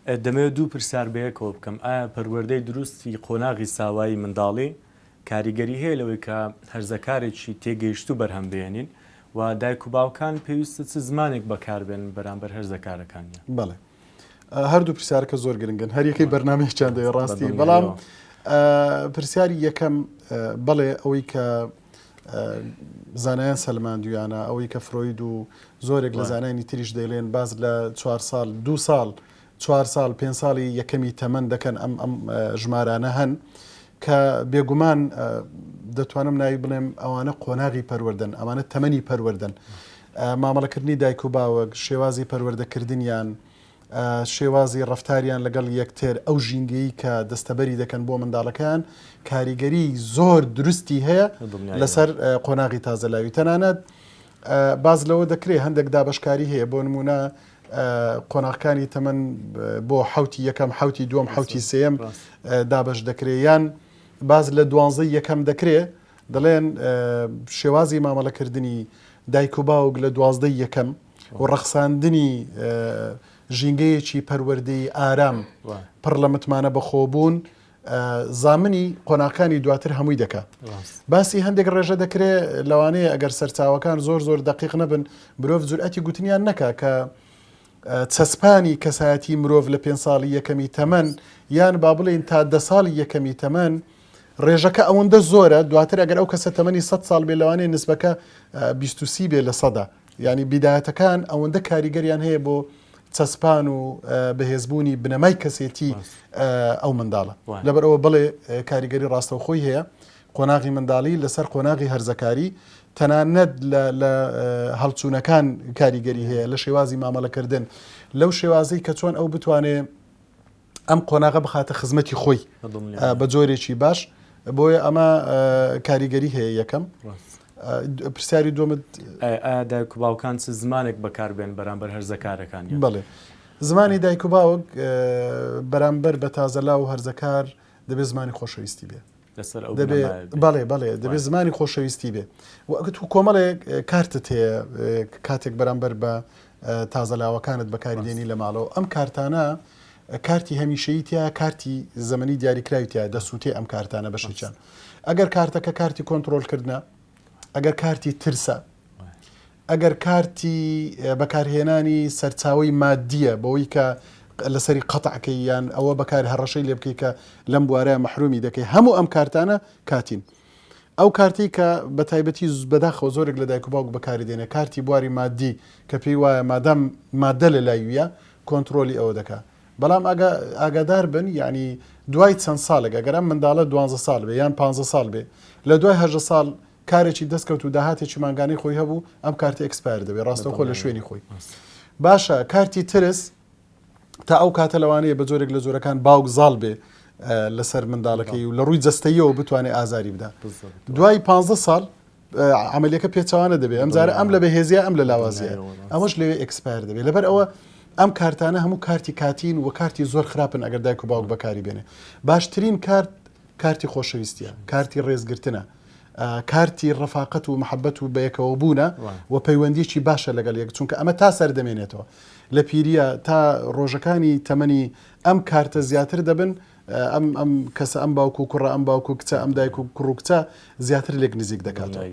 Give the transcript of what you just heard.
دەمەوێت دوو پرسیار بەیەکەوە بکەم، ئایا پەروەردەی دروستی قۆناغی ساوایی منداڵی کاریگەری هەیە لەوەی کە هەرزەکارێکی تێگەیشتوو بەرهەم بهێنین و دایک و باوکان پێویستە چ زمانێک بەکاربێنن بەرامبەر هەرزەکارەکانیان؟ بەڵێ هەردوو پرسیارەکە زۆر گرنگن هەریەکەی بەرنمەیەکیان دەوێت ڕاستی بەڵام پرسیاری یەکەم بەڵێ ئەوەی کە زانایان سەلماندویانە ئەوەی کە فرۆید و زۆرێک لە زانایانی تریش دەیڵێن باز لە چوار ساڵ دو ساڵ چوار ساڵ پێ ساڵی یەکەمی تەمەن دەکەن ئەم ئەم ژمارانە هەن کە بێگومان دەتوانم ناوی بڵێم ئەوانە قۆناغی پەروەردەن ئەوانە تەمەنی پەروەردەن مامەڵەکردنی دایک و باوەک شێوازی پەروەردەکردنیان شێوازی ڕەفتاریان لەگەڵ یەکتر، ئەو ژینگەی کە دەستەبەری دەکەن بۆ منداڵەکەیان کاریگەری زۆر دروستی هەیە لەسەر قۆناغی تازەلاوی. تەنانەت باس لەوە دەکرێت هەندێک دابەشکاری هەیە بۆ نمونە قۆناغەکانی تەمەن بۆ حوتی یەکەم حوتی دووەم حوتی سێم دابەش دەکرێت یان باز لە دوانزەی یەکەم دەکرێت دەڵێن شێوازی مامەڵەکردنی دایک و باوک لە دوازدەی یەکەم و ڕەخساندنی ژینگەیەکی پەروەردەی ئارام پڕ لە متمانە بەخۆبوون زامنی قۆناغەکانی دواتر هەمووی دەکا. باسی هەندێک ڕێژە دەکرێ لەوانەیە ئەگەر سەرچاوەکان زۆر زۆر دەقیق نەبن مرۆڤ جورئەتی گوتنیان نەکا کە چەسپانی کەسایەتی مرۆڤ لە پێ ساڵی یەکەمی تەمەن یان با بڵێین تا دە ساڵی یەکەمی تەمەن ڕێژەکە ئەوەندە زۆرە دواتر ئەگەر ئەو کەسە تەمەنی 100 ساڵ بێ لەوانەیە نسبەکە 23 بێ لە سەدا یانی بیدایەتەکان ئەوەندە کاریگەریان هەیە بۆ چەسپان و بەهێزبوونی بنەمای کەسێتی ئەو منداڵە لەبەرئەوە بڵێ کاریگەری ڕاستەوخۆی هەیە قۆناغی منداڵی لەسەر قۆناغی هەرزەکاری تەنانەت لە هەڵچوونەکان کاریگەری هەیە لە شێوازی مامەڵەکردن لەو شێوازەی کە چۆن ئەو بتوانێ ئەم قۆناغە بخاتە خزمەتی خۆی بە جۆرێکی باش بۆیە ئەمە کاریگەری هەیە یەکەم پرسیاری دومت دایک و باوکان چ زمانێک بەکاربێن بەرامبەر هەرزەکارەکان بڵێ زمانی دایک و باوک بەرامبەر بە تازەلا و هەرزەکار دەبێت زمانی خۆشەویستی بێ لەسەر ئەو دەبێ بەڵێ بەڵێ دەبێ زمانی خۆشەویستی بێ وەکت و کۆمەڵێک کارتت هەیە کاتێک بەرامبەر بە تازەلاوەکانت بەکاری دێنی لە ماڵەوە ئەم کارتانە کارتی هەمیشەیی تیا کارتی زەمەنی دیاریکراوی تیا دەسووتێ ئەم کارتانە بەشێکیان ئەگەر کارتەکە کارتی کۆنترۆلکردە ئەگەر کارتی ترسە ئەگەر کارتی بەکارهێنانی سەرچاوەی مادییە بەوەی کە لەسەری قەتعکەی یان ئەوە بەکار هەڕەشەی لێ بکەی کە لەم بوارە مەحرومی دەکەی هەموو ئەم کارتانە کاتین. ئەو کارتەی کە بە تایبەتی بەداخەوە زۆرێک لە دایک و باوک بەکاری دێنێ کارتی بواری مادی کە پێی وایە مادام مادە لە لای ویە کۆنترۆلی ئەوە دەکا بەڵام ئاگا ئاگادار بن یعنی دوای چەند ساڵێک ئەگەر ئەم منداڵە دوانزە ساڵ بێ یان پانزە ساڵ بێ لە دوای هەژدە ساڵ کارێکی دەستکەوت و داهاتێکی مانگانەی خۆی هەبوو ئەم کارتە expire دەبێت ڕاستەوخۆ لە شوێنی خۆی باشە کارتی ترس تا ئەو کاتە لەوانەیە بە جۆرێک لە جۆرەکان باوک زاڵ بێ لەسەر منداڵەکەی و لە ڕووی جەستەیەوە بتوانێت ئازاری بدا دوای 15 ساڵ عملیەکە پێچوانە دەبێت ئەم جارە ئەم لە بەهێزیە ئەم لە لاوازیە ئەمەش لەوێ expire دەبێت لەبەر ئەوە ئەم کارتانە هەموو کارتی کاتین و کارتی زۆر خراپن ئەگەر دایک و باوک بەکاری بێنێ باشترین کارت کارتی خۆشەویستیە، کارتی ڕێزگرتنە، کارتی ڕەفاقەت و محەبەت و بەیەکەوە بوونە و پەیوەندیەکی باشە لەگەڵ یەک چونکە ئەمە تا سەر دەمێنێتەوە لە پیریە تا ڕۆژەکانی تەمەنی ئەم کارتە زیاتر دەبن ئەم ئەم کەسە ئەم باوک و کوڕە ئەم باوک و کچە ئەم دایک و کوڕ و کچە زیاتر لێک نزیک دەکاتەوە.